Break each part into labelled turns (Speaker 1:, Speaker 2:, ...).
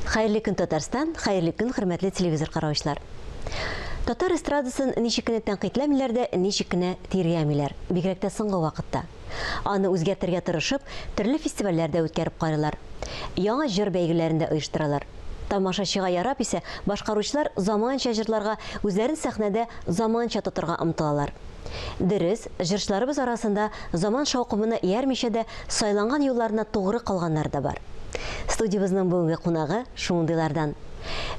Speaker 1: Хәерле көн, Татарстан, хәерле көн, хөрмәтле телевизор караучылар. Татар эстрадасын ничек кенә тәнкыйтьләмиләр дә, ничек кенә тиргәмиләр, бигрәк тә соңгы вакытта. Аны үзгәртергә тырышып, төрле фестивальләр дә үткәреп карыйлар. Яңа җыр бәйгеләрен дә оештыралар. Тамашачыга ярап исә, башкаручылар заманча җырларга, үзләрен сәхнәдә заманча тотырга омтылалар. Дөрес, җырчыларыбыз арасында заман шаукымына иярмичә дә сайланган юлларына тугры калганнары да бар. Студиябезнең бүгенге кунагы шундыйлардан.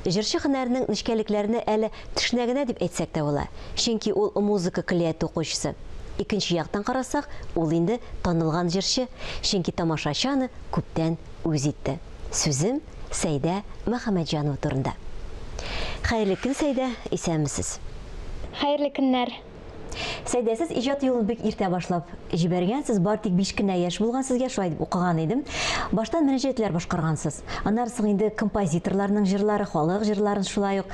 Speaker 1: Җырчы һөнәренең нечкәлекләренә әле төшенә генә дип әйтсәк тә була, чөнки ул музыка көллияте укучысы. Икенче яктан карасак, ул инде танылган җырчы, чөнки тамашачы аны күптән үз итте. Сүзем Сәйдә Мөхәммәтҗанова турында. Хәерле көн, Сәйдә, исәнмесез.
Speaker 2: Хәерле көннәр.
Speaker 1: Сәйдә, сез иҗат юлын бик иртә башлап җибәргәнсез, бар тик 5 кенә яшь булган сезгә, шулай дип укыган идем. Баштан мөнәҗәтләр башкаргансыз. Аннары соң инде композиторларның җырлары, халык җырларын шулай ук.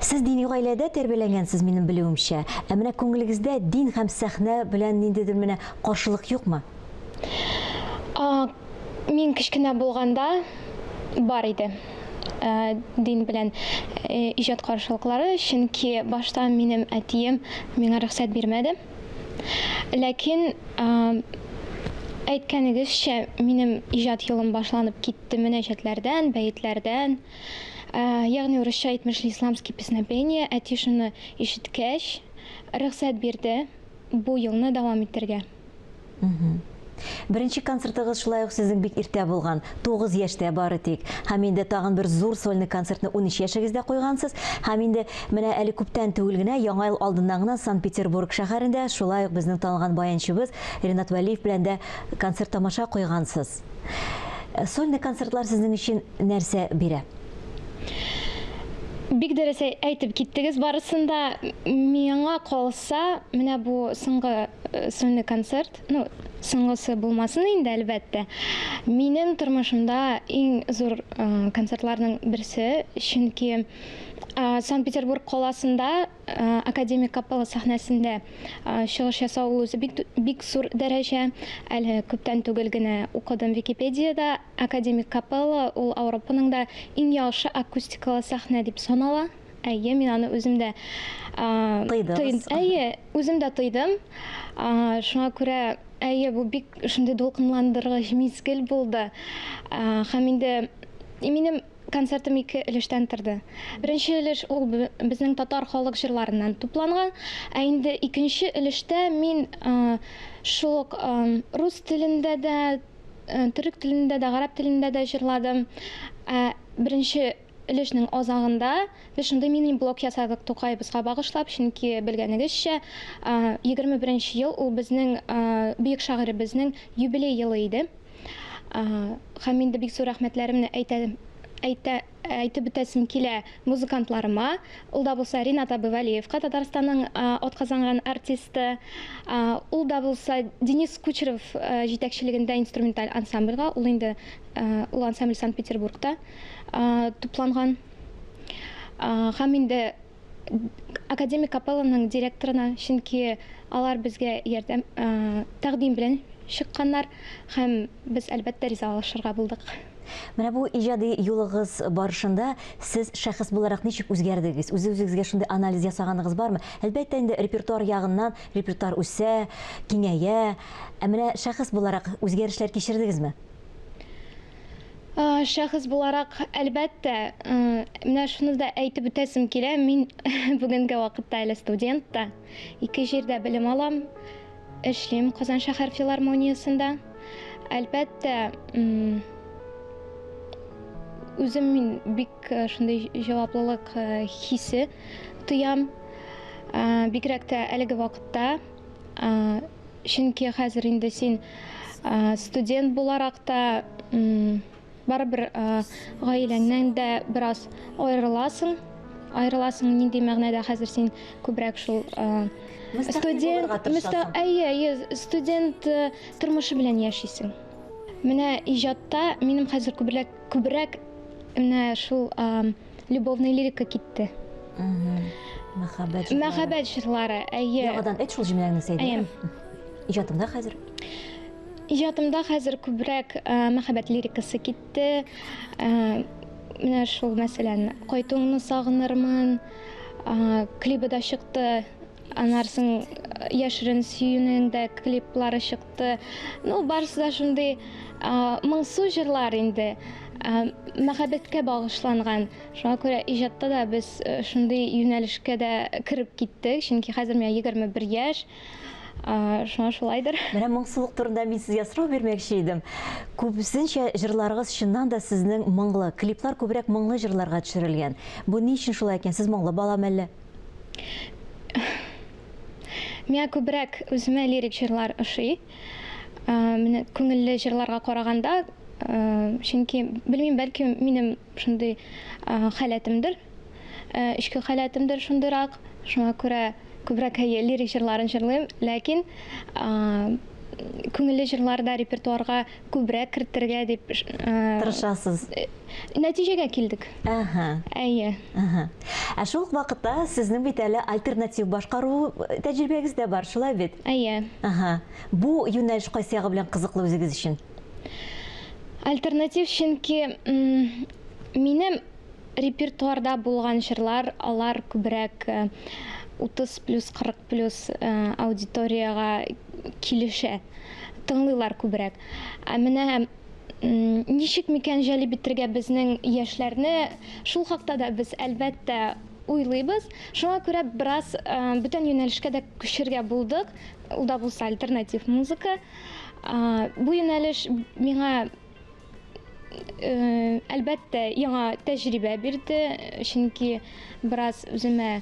Speaker 1: Сез дини гаиләдә тәрбияләнгәнсез, минем белүемчә. Ә менә күңелегездә дин һәм сәхнә белән ниндидер менә каршылык юкмы?
Speaker 2: Мин кечкенә булганда бар иде дин белән иҗат каршылыклары, чөнки башта минем әтием миңа рөхсәт бирмәде. Ләкин әйткәнегезчә, минем иҗат юлым башланып китте мөнәҗәтләрдән, бәетләрдән. Ягъни урысча әйтмешли исламский песнопение. Әти шуны ишеткәч, рөхсәт бирде бу юлны дәвам итәргә.
Speaker 1: Беренче концертыгыз шулай ук сезнең бик иртә булган, 9 яшьтә бары тик. Һәм инде тагын бер зур сольный концертны 13 яшегездә куйгансыз. Һәм инде менә әле күптән түгел генә, Яңа ел алдыннан гына Санкт-Петербург шәһәрендә шулай ук безнең танылган баянчыбыз Ренат Вәлиев белән дә концерт-тамаша куйгансыз. Сольный концертлар сезнең өчен нәрсә бирә?
Speaker 2: Бик дөрес әйтеп киттегез барысын да. Миңа калса, менә бу соңгы сольный концерт, ну, соңгысы булмасын инде, әлбәттә. Минем тормышымда иң зур концертларның берсе, чөнки Санкт-Петербург каласында Академик капелла сәхнәсендә чыгыш ясау ул үзе бик бик зур дәрәҗә. Әле күптән түгел генә укыдым Википедиядә, Академик капелла ул Ауропаның да иң яхшы акустикалы сәхнә дип санала. Әйе, мин аны үзем дә
Speaker 1: Тойдыгыз.
Speaker 2: Әйе, үзем дә тойдым. Шуңа күрә, әйе, бу бик шундый дулкынландыргыч мизгел булды. Һәм инде минем концертым ике өлештән торды. Беренче өлеш ул безнең татар халык җырларыннан тупланган, ә инде икенче өлештә мин шул ук рус телендә дә, төрек телендә дә, гарәп телендә дә җырладым. Ә беренче өлешнең азагында без шундый мини-блок ясадык Тукаебызга багышлап, чөнки белгәнегезчә, 21 ел ул безнең бөек шагыйребезнең юбилей елы иде. Һәм инде бик зур рәхмәтләремне әйтә, әйтә, әйтеп бетәсем килә музыкантларыма. Ул да булса Ринат абый Вәлиевка, Татарстанның атказанган артисты. Ул да булса Денис Кучеров җитәкчелегендә инструменталь ансамбльгә, ул инде ул ансамбль Санкт-Петербургта тупланган. Һәм инде Академик капелланың директорына, чөнки алар безгә ярдәм, тәкъдим белән чыкканнар һәм без, әлбәттә, ризалашырга булдык.
Speaker 1: Менә бу иҗади юлыгыз барышында сез шәхес буларак ничек үзгәрдегез? Үз-үзегезгә шундый анализ ясаганыгыз бармы? Әлбәттә инде, репертуар ягыннан репертуар үсә, киңәя. Ә менә шәхес буларак үзгәрешләр кичердегезме?
Speaker 2: Шәхес буларак, әлбәттә, менә шуны да әйтеп үтәсем килә, мин бүгенге вакытта әле студент та, ике җирдә белем алам, эшлим Казан шәһәр филармониясендә. Әлбәттә, үзем мин бик шундый җаваплылык хисе тоям, бигрәк тә әлеге вакытта. Чөнки хәзер инде син студент буларак та барыбер гаиләңнән дә бераз аерыласың. Аерыласың нинди мәгънәдә хәзер син күбрәк шул
Speaker 1: студент,
Speaker 2: әйе, әйе, студент тормышы белән яшисең. Менә иҗатта минем хәзер күбрәк күбрәк менә шул Любовный лирика китте.
Speaker 1: Мәхәббәт җырлары.
Speaker 2: Мәхәббәт җырлары, әйе.
Speaker 1: Яңадан әйт шул җөмләңне, Сәйдә. Иҗатыңда хәзер?
Speaker 2: Иҗатымда хәзер күбрәк мәхәббәт лирикасы китте. Менә шул, мәсәлән, Кайтуыңны сагынырмын, клибы да чыкты. Аннан соң Яшерен сөюнең дә клиплары чыкты. Ну, барысы да шундый моңсу җырлар инде, мәхәббәткә багышланган. Шуңа күрә иҗатта да без шундый юнәлешкә дә кереп киттек, чөнки хәзер миңа 21 яшь. Шуңа шулайдыр.
Speaker 1: Менә моңсулык турында мин сезгә сорау бирмәкче идем. Күбесенчә җырларыгыз чыннан да сезнең моңлы, клиплар күбрәк моңлы җырларга төшерелгән. Бу ни өчен шулай икән? Сез моңлы баламы әллә?
Speaker 2: Миңа күбрәк үземә лирик җырлар ошый. Менә күңелле җырларга караганда, чөнки белмим, бәлки минем шундый халәтемдер, эчке халәтемдер шундыйрак. Шуңа күрә күбрәк әйе, лирик җырларын җырлыйм, ләкин күңелле җырлар да репертуарга күбрәк кертергә дип
Speaker 1: тырышасыз.
Speaker 2: Нәтиҗәгә килдек.
Speaker 1: Әһә.
Speaker 2: Әйе.
Speaker 1: Әһә. Ә шул ук вакытта сезнең бит әле альтернатив башкару тәҗрибәгез дә бар, шулай бит?
Speaker 2: Әйе.
Speaker 1: Әһә. Бу юнәлеш кайсы ягы белән кызыклы үзегез өчен?
Speaker 2: Альтернатив, чөнки минем Репертуарда булган җырлар, алар күбрәк 30 плюс, 40 плюс аудиториягә килешә, тыңлыйлар күбрәк. Ә менә ничек микән җәлеп итергә безнең яшьләрне, шул хакта да без, әлбәттә, уйлыйбыз. Шуңа күрә бераз бүтән юнәлешкә дә күчергә булдык, ул да булса альтернатив музыка. Бу юнәлеш миңа Әлбәттә, яңа тәҗрибә бирде, чөнки бераз үземә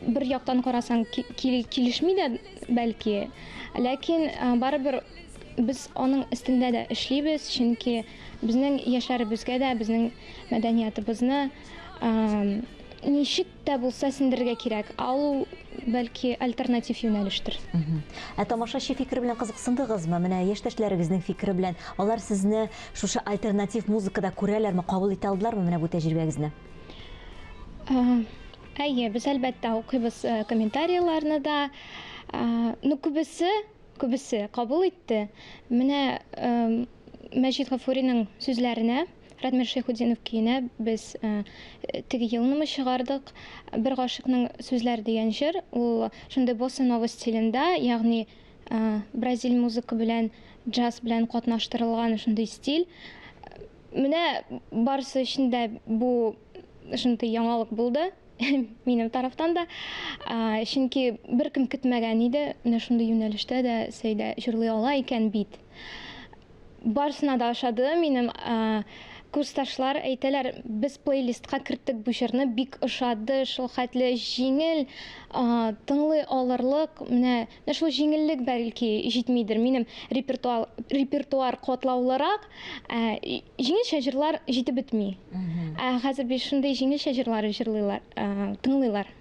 Speaker 2: бер яктан карасаң килешми дә бәлки, ләкин барыбер без аның өстендә дә эшлибез, чөнки безнең яшьләребезгә дә безнең мәдәниятыбызны ничек тә булса сеңдерергә кирәк. Ә ул, бәлки, альтернатив юнәлештер.
Speaker 1: Ә тамашачы фикере белән кызыксындыгызмы? Менә яшьтәшләрегезнең фикере белән. Алар сезне шушы альтернатив музыкада күрәләрме, кабул итә алдылармы менә бу тәҗрибәгезне?
Speaker 2: Әйе, без, әлбәттә, укыйбыз комментарийларны да. Ну, күбесе Күбесе кабул итте. Менә Мәҗит Гафуриның сүзләренә, Радмир Шәйхетдинов көенә без теге елнымы чыгардык. Бер гашыйкның сүзләре дигән җыр, ул шундый босса нова стилендә, ягъни бразиль музыка белән джаз белән катнаштырылган шундый стиль. Менә барысы өчен дә бу шундый яңалык булды. Минем тарафтан да. Чөнки беркем көтмәгән иде, менә шундый юнәлештә дә Сәйдә җырлый ала икән бит. Барысына да ошады. Минем курсташлар әйтәләр, без плейлистка керттек бу җырны, бик ошады, шул хәтле җиңел, тыңлый алырлык. Менә шул җиңеллек бәлки җитмидер. Минем репертуар, репертуар катлаулырак, җиңелчә җырлар җитеп бетми. Ә хәзер бит шундый җиңелчә җырлар җырлыйлар, тыңлыйлар.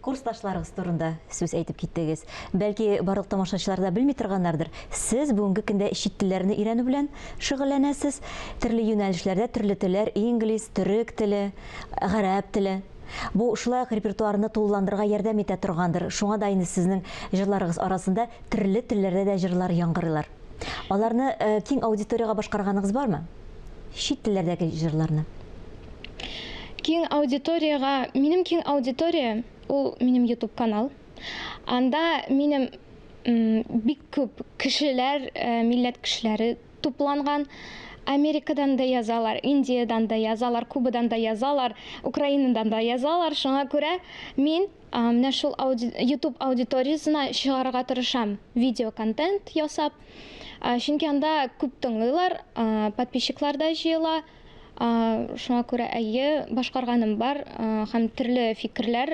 Speaker 1: Курсташларыгыз турында сүз әйтеп киттегез. Бәлки, барлык тамашачылар да белми торганнардыр. Сез бүгенге көндә чит телләрне өйрәнү белән шөгыльләнәсез. Төрле юнәлешләрдә төрле телләр, инглиз, төрек теле, гарәп теле. Бу шулай ук репертуарны тулыландырырга ярдәм итә торгандыр. Шуңа да инде сезнең җырларыгыз арасында төрле телләрдә дә җырлар яңгырыйлар. Аларны киң аудиториягә башкарганыгыз бармы? Чит телләрдәге җырларны.
Speaker 2: Киң аудиториягә, минем киң аудитория ул минем YouTube канал. Анда минем бик күп кешеләр, милләт кешеләре тупланган. Америкадан да язалар, Индиядән дә язалар, Кубадан да язалар, Украинадан да язалар. Шуңа күрә мин Менә шул ауди YouTube аудиториясенә чыгарырга тырышам, видео контент ясап. Чөнки анда күп тыңлыйлар, подписчиклар да җыела. Шуңа күрә әйе, башкарганым бар һәм төрле фикерләр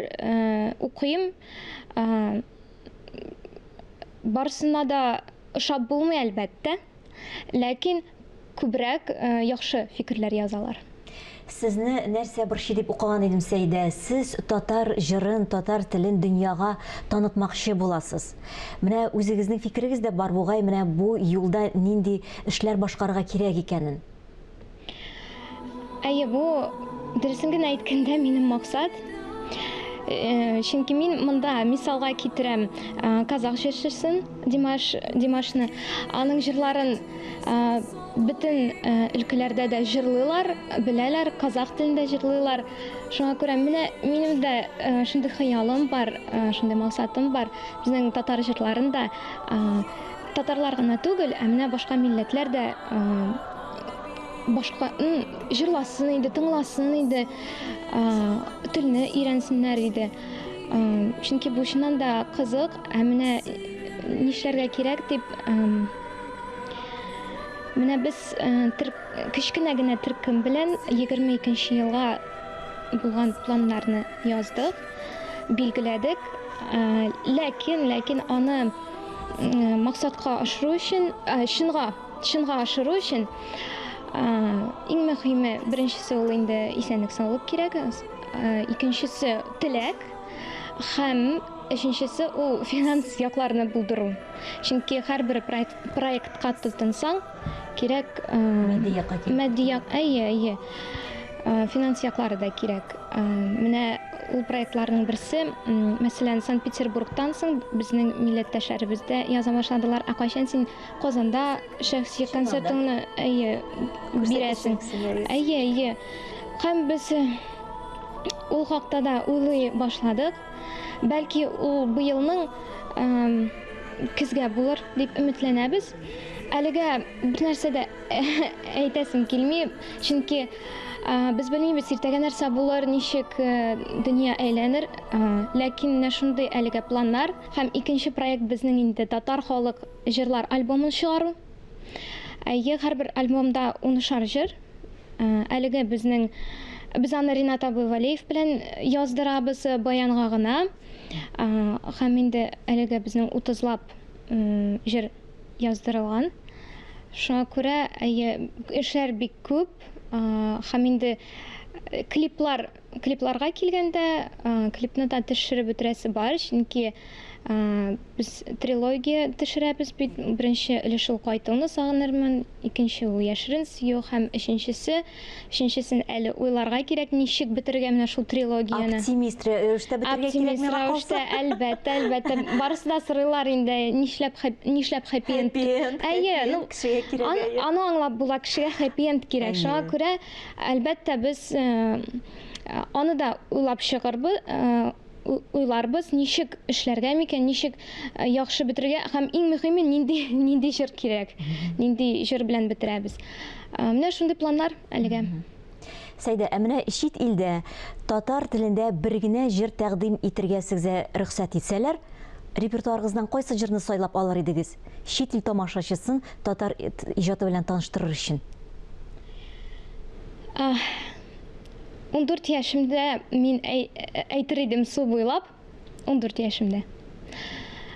Speaker 2: укыйм. Барысына да ошап булмый, әлбәттә. Ләкин күбрәк яхшы фикерләр язалар.
Speaker 1: Сезне нәрсә борчый дип укыган идем, Сәйдә. Сез татар җырын, татар телен дөньяга танытмакчы буласыз. Менә үзегезнең фикерегез дә бар бугай, менә бу юлда нинди эшләр башкарырга кирәк икәнен.
Speaker 2: Әйе, бу, дөресен генә әйткәндә, минем максат. Чөнки мин монда мисалга китерәм казах җырчысын Димаш, Димашны. Аның җырларын бөтен өлкәләрдә дә җырлыйлар, беләләр, казах телендә җырлыйлар. Шуңа күрә менә минем дә шундый хыялым бар, шундый максатым бар. Безнең татар җырларын да татарлар гына түгел, ә менә башка милләтләр дә башка җырласын иде, тыңласын иде, телне өйрәнсеннәр иде. Чөнки бу чыннан да кызык, ә менә нишләргә кирәк дип менә без кечкенә генә төркем белән 22 елга булган планнарны яздык, билгеләдек. Ләкин, ләкин аны максатка ашыру өчен, чынга Чынга ашыру өчен иң мөһиме, беренчесе ул инде исәнлек-саулык кирәк, икенчесе теләк һәм өченчесе ул финанс якларны булдыру. Чөнки һәрбер проектка тотынсаң, кирәк
Speaker 1: матди якка кирәк.
Speaker 2: Матди як, әйе, әйе. Финанс яклары да кирәк. Менә ул проектларның берсе, мәсәлән, Санкт-Петербургтан соң безнең милләттәшләребез дә яза башладылар. Ә кайчан син Казанда шәхси концертыңны әйе бирәсең. Әйе, әйе. Һәм без э, ул хакта да уйлый башладык. Бәлки ул быелның көзгә булыр дип өметләнәбез. Әлегә бер нәрсә дә әйтәсем килми, чөнки э, без белмибез иртәгә нәрсә булыр, ничек э, дөнья әйләнер. Ләкин менә шундый әлегә планнар. Һәм икенче проект безнең инде татар халык җырлар альбомын чыгару. Әйе, һәрбер альбомда унышар җыр. Әлеге безнең без аны Ринат абый Валеев белән яздырабыз баянга гына. Һәм инде әлеге безнең утызлап җыр яздырылган. Шуңа күрә, әйе, эшләр бик күп. Һәм инде клиплар, клипларга килгәндә, клипны да төшереп бетерәсе бар, чөнки Без трилогия төшерәбез бит. Беренче өлеше ул Кайтуыңны сагынырмын, икенче ул Яшерен сөю һәм өченчесе, өченчесен әле уйларга кирәк, ничек бетерергә менә шул трилогияне.
Speaker 1: Оптимист рәвештә бетерергә кирәк миңа
Speaker 2: калса. Оптимист рәвештә, әлбәттә, әлбәттә. Барысы да сорыйлар инде, нишләп нишләп хэппи-энд.
Speaker 1: Хэппи-энд,
Speaker 2: Әйе, ну,
Speaker 1: кешегә кирәк, әйе.
Speaker 2: Аны аңлап була, кешегә хэппи-энд кирәк. Шуңа күрә, әлбәттә, без аны да уйлап чыгырбыз, уйларбыз, ничек эшләргә микән, ничек э, яхшы бетерергә һәм иң мөһиме нинди нинди җыр кирәк, нинди җыр белән бетерәбез. Э, менә шундый планнар әлегә.
Speaker 1: Сәйдә, ә менә чит илдә татар телендә бер генә җыр тәкъдим итергә сезгә рөхсәт итсәләр, репертуарыгыздан кайсы җырны сайлап алыр идегез? Чит ил тамашачысын татар иҗаты белән таныштырыр өчен.
Speaker 2: 14 яшемдә мин әйтер идем су буйлап, 14 яшемдә.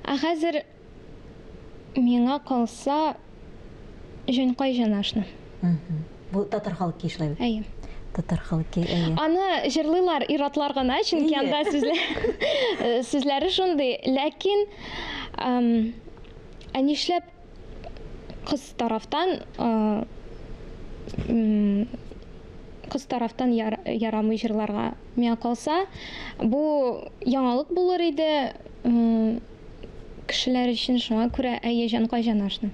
Speaker 2: Ә хәзер миңа калса Җанкай җанашны.
Speaker 1: Бу татар халык көе шулай бит?
Speaker 2: Әйе.
Speaker 1: Татар халык көе, әйе.
Speaker 2: Аны җырлыйлар ир-атлар гына, чөнки анда сүзләр сүзләре шундый. Ләкин ә нишләп кыз тарафтан кыз тарафтан ярамый җырларга. Миңа калса, бу яңалык булыр иде кешеләр өчен, шуңа күрә әйе, җанкай җанашны.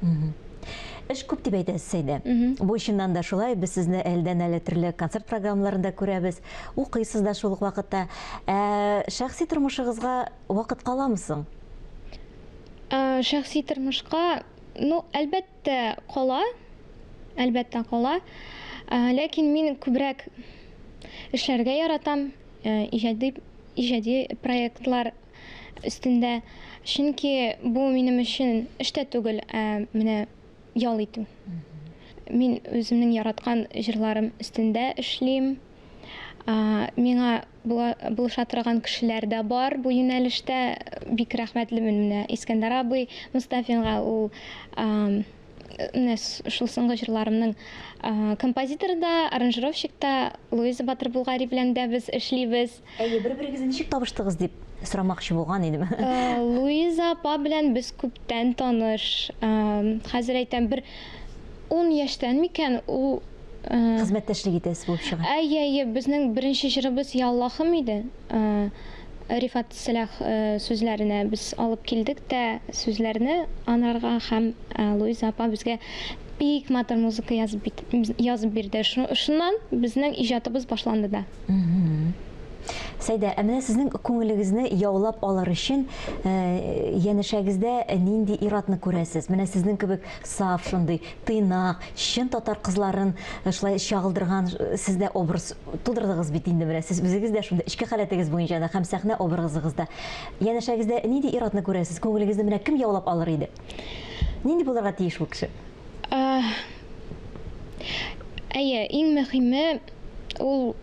Speaker 1: Эш күп дип әйтәсез, Сәйдә. Бу чыннан да шулай, без сезне әледән-әле төрле концерт программаларында күрәбез, укыйсыз да шул ук вакытта. Ә шәхси тормышыгызга вакыт каламы соң?
Speaker 2: Шәхси тормышка, ну, әлбәттә, кала, әлбәттә, кала. Ләкин мин күбрәк эшләргә яратам, иҗади, иҗади проектлар өстендә. Чөнки бу минем өчен эш тә түгел, ә менә ял итү. Мин үземнең яраткан җырларым өстендә эшлим. Миңа булыша торган кешеләр дә бар бу юнәлештә. Бик рәхмәтлемен менә Искәндәр абый Мостафинга, ул менә шул соңгы җырларымның композиторы да, аранжировщик та, Луиза Батыр-Булгари белән дә без эшлибез.
Speaker 1: Әйе, бер-берегезне ничек табыштыгыз дип сорамакчы булган идем.
Speaker 2: Луиза апа белән без күптән таныш. Хәзер әйтәм, бер ун яшьтән микән ул
Speaker 1: Хезмәттәшлек итәсез булып чыга.
Speaker 2: Әйе, әйе, безнең беренче җырыбыз Я Аллаһым иде. Рифат Сәлах сүзләренә без алып килдек тә сүзләрне анарга һәм Луиза апа безгә бик матур музыка язып язып бирде. Шуннан безнең иҗатыбыз башланды да.
Speaker 1: Сәйдә, ә менә сезнең күңелегезне яулап алыр өчен янәшәгездә нинди ир-атны күрәсез? Менә сезнең кебек саф, шундый тыйнак, чын татар кызларын шулай чагылдырган сездә образ тудырдыгыз бит инде менә сез үзегез дә шундый эчке халәтегез буенча да һәм сәхнә образыгыз да. Янәшәгездә нинди ир-атны күрәсез? Күңелегезне менә кем яулап алыр иде? Нинди булырга тиеш бу кеше?
Speaker 2: Әйе, иң мөһиме ул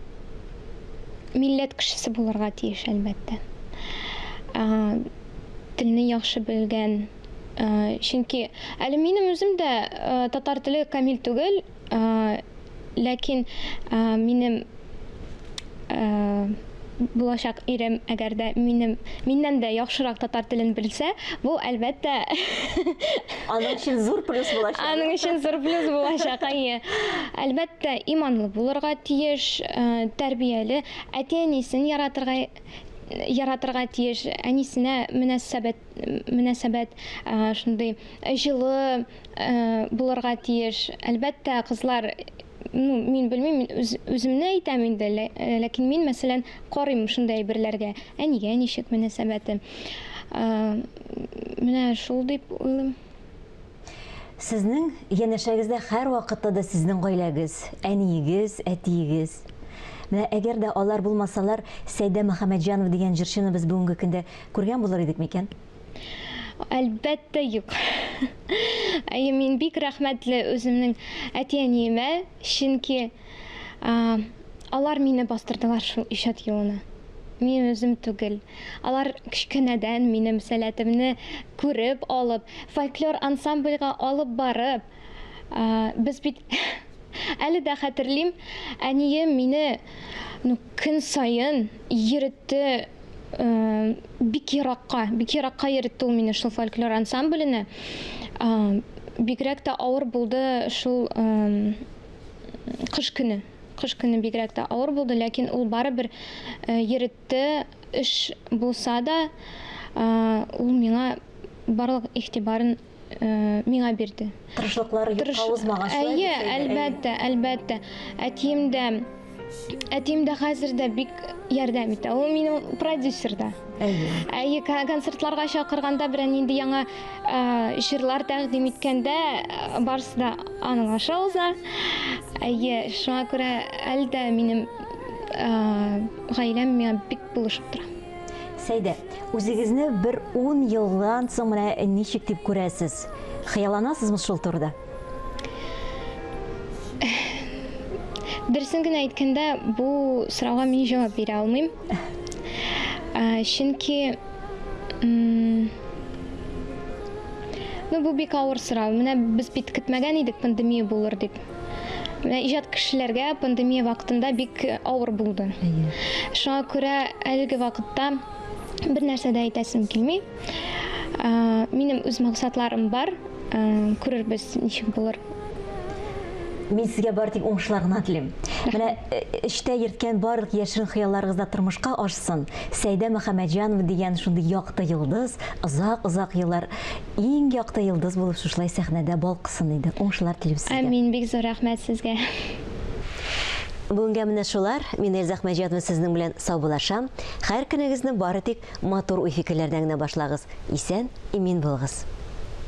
Speaker 2: милләт кешесе булырга тиеш, әлбәттә. Телне яхшы белгән. Чөнки әле минем үзем дә татар теле камил түгел, Ләкин минем булачак ирем, әгәр дә минем миннән дә яхшырак татар телен белсә, бу, әлбәттә,
Speaker 1: Аның өчен зур плюс булачак.
Speaker 2: Аның өчен зур плюс булачак, әйе. Әлбәттә, иманлы булырга тиеш, тәрбияле, әти-әнисен яратырга яратырга тиеш, әнисенә мөнәсәбәт мөнәсәбәт шундый җылы булырга тиеш. Әлбәттә, кызлар, ну, мин белмим, мин үз, үземне әйтәм инде, ләкин мин, мәсәлән, карыйм шундый әйберләргә. Әнигә ничек мөнәсәбәте. Менә шул дип уйлыйм.
Speaker 1: Сезнең янәшәгездә һәрвакытта да сезнең гаиләгез, әниегез, әтиегез. Менә әгәр дә алар булмасалар, Сәйдә Мөхәммәтҗанова дигән җырчыны без бүгенге көндә күргән булыр идек микән?
Speaker 2: Әлбәттә, юк. Әйе, мин бик рәхмәтле үземнең әти-әниемә, чөнки алар мине бастырдылар шул иҗат юлына. Мин үзем түгел. Алар кечкенәдән минем сәләтемне күреп алып, фольклор ансамбльгә алып барып, без бит әле дә хәтерлим, әнием мине ну, көн саен йөретте бик еракка, бик еракка йөретте ул мине шул фольклор ансамбленә. Бигрәк тә авыр булды шул кыш көне. Кыш көне бигрәк тә авыр булды, ләкин ул барыбер йөретте. Эш булса да, ул миңа барлык игътибарын миңа бирде.
Speaker 1: Тырышлыклары юкка узмаган,
Speaker 2: шулай бит? Әйе, әлбәттә, әлбәттә. Әтием дә, әтием дә хәзер дә бик ярдәм итә. Ул минем продюсер да.
Speaker 1: Әйе.
Speaker 2: Әйе, концертларга чакырганда, берәр нинди яңа җырлар тәкъдим иткәндә, барысы да аның аша уза. Әйе, шуңа күрә әле дә минем гаиләм миңа бик булышып тора.
Speaker 1: Сәйдә, үзегезне бер ун елдан соң менә ничек дип күрәсез? Хыялланасызмы шул турыда?
Speaker 2: Дөресен генә әйткәндә, бу сорауга мин җавап бирә алмыйм. Чөнки ну, бу бик авыр сорау. Менә без бит көтмәгән идек пандемия булыр дип. Менә иҗат кешеләргә пандемия вакытында бик авыр булды. Шуңа күрә әлеге вакытта бер нәрсә дә әйтәсем килми. Минем үз максатларым бар. Күрербез, ничек булыр.
Speaker 1: Мин сезгә бары тик уңышлар гына телим. Менә эчтә йөрткән барлык яшерен хыялларыгыз да тормышка ашсын. Сәйдә Мөхәммәтҗанова дигән шундый якты йолдыз озак-озак еллар иң якты йолдыз булып шушылай сәхнәдә балкысын иде. Уңышлар телим сезгә.
Speaker 2: Амин, бик зур рәхмәт сезгә.
Speaker 1: Бүгенгә менә шулар. Мин Эльза Әхмәтҗанова сезнең белән саубуллашам. Һәр көнегезне бары тик матур уй-фикерләрдән генә башлагыз. Исән, имин булыгыз.